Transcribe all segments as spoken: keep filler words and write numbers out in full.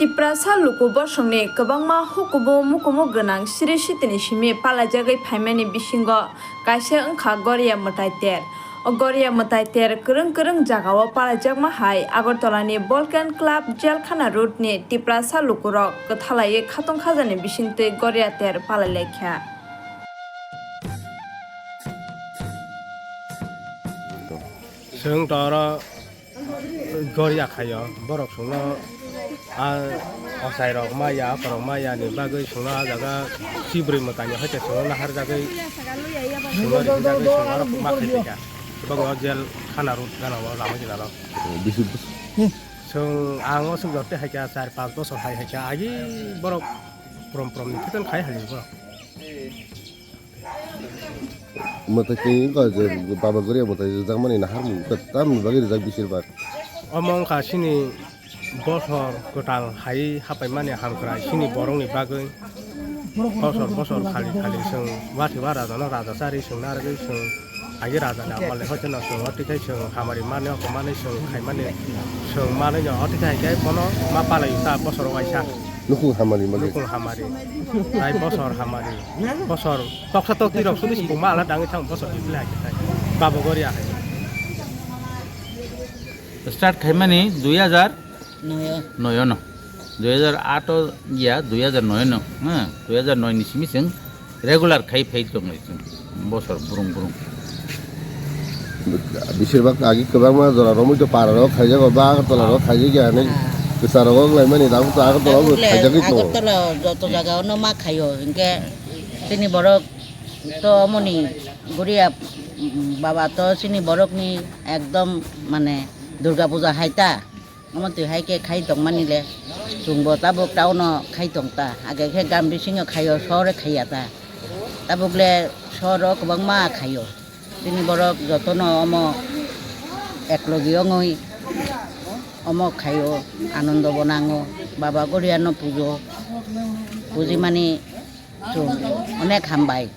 Tiprasa luku bosongni kwbangma hukumu mukumu gwnang siri sitini simi palaijagwi phaimani bisingo kaisa wngkha Goria mwtai ter. O Goria mwtai ter kwrwng kwrwng jagao palaijakma hai Agartala ni Balkan Club Jelkhana Road ni Tiprasa lukurok kwthalaiwi khatong khajani bisingtwi Goria ter palailaikha. Chwng to oro Goria khaio, borok chwngno a ochairok maya, akorok maya ni bagwi chwngno a jaga chibrwi mwtaini hoite chwngno naharjagwi chwngno rijagwi chwng oro ma khai phaikha. Bobo jel khana road gana o lama gina rok. Bisi bus- Chwng ang o chwng jorte haikha char panch bosor hai haikha agi borok prom prom ni khitan khai hali borok. Mwtai twi wngkha je Baba Goria mwtai rijak mani naharmung tamni bagwi rijak bisir bak. Omo wngkha chini bosor kwtal hai hapaimani hamkrai chini borokni bagwi bosor bosor khali khali chwng wathiba rajano raja chari chwng narwgwi chwng agi rajani amole hoiteno chwng otikhai chwng hamari mani oko mani chwng khaimani chwng manwi no otikhai khe bono ma palai ta bosoro waisa. Nukhung hamari magi. Nukhung hamari. Tai bosor hamari. Bosor toksa tokti rok sudi sibuk ma ala dangwi thang bosor bible hai tai. Baba Goria hai. Start khaimani dui hajar noyo. Noyo no. Dui hajar ato ya, dui hajar noyo no. Ha, dui hajar noyo ni simi sing regular khai phai tong lai sing. Bosor burung burung. Bisir bak agi kwbangma jora romoi to para rok khaijak ba Agartala rok khaijak ya hinwi kwcharo wng lai mani da to Agartala bo khaijak to. Agartala joto jaga ono ma khaio hinkhe chini borok to moni Goria baba to chini borok ni ekdom mane Durga puja hai ta. Omo twi hai khe khai tongmani le chwngbo tabuk town o khai tong ta. Age khe gam bisingo khaio, sohor o khaiya ta. Tabuk le sohor o kwbangma khaio. Chini borok jotono omo eklogi ongoi omo khaio, anondo bo nango. Baba Goria no pujo, pujimani chwng onek hambai.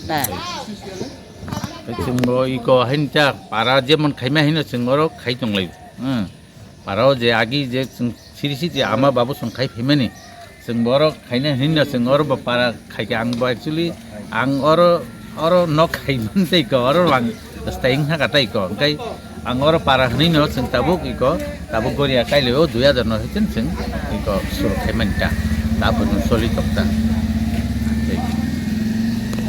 Ta. Chwngbo iko haini ta para jemon khaima hino chwng oro khai tong lai. Hmm. Parao je agi je chwng siri siri ama babu chwng khai phaimani. Chwng bo oro khaina hinna chwng oro bo para khaikha ang bo actually ang oro, oro nok khai man tei ko oro lang staying ha ka tai ko. Hingkai ang oro para hinwi no chwng tabuk iko tabuk Goria kailio dui hajar no hitin chwng iko suru khai man ta. Tabuk no soli tok ta.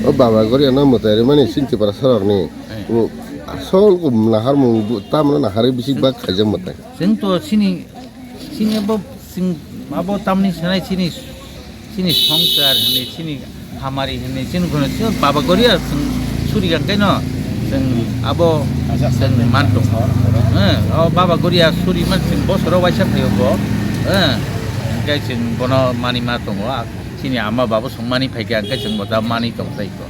O baba Goria no mwtai rimani sinti para sarok ni. Eh. O asol ko naharmung bu-, tamno naharwi bisi bak khaijak mwtai. Chwng to chini, chini abo chwng abo tamni sanai chini, chini songsar hinwi, chini hamari hinwi, chini guna chini baba Goria chwng suri yang kaino chwng abo chwng man tong. Eh, o baba Goria suri man chwng bosoro waisa phaio bo. Eh, hingkai chwng bono mani ma tongo. Chini ama babo songmani phaikha hingkai chwng bo da mani tong tai ko.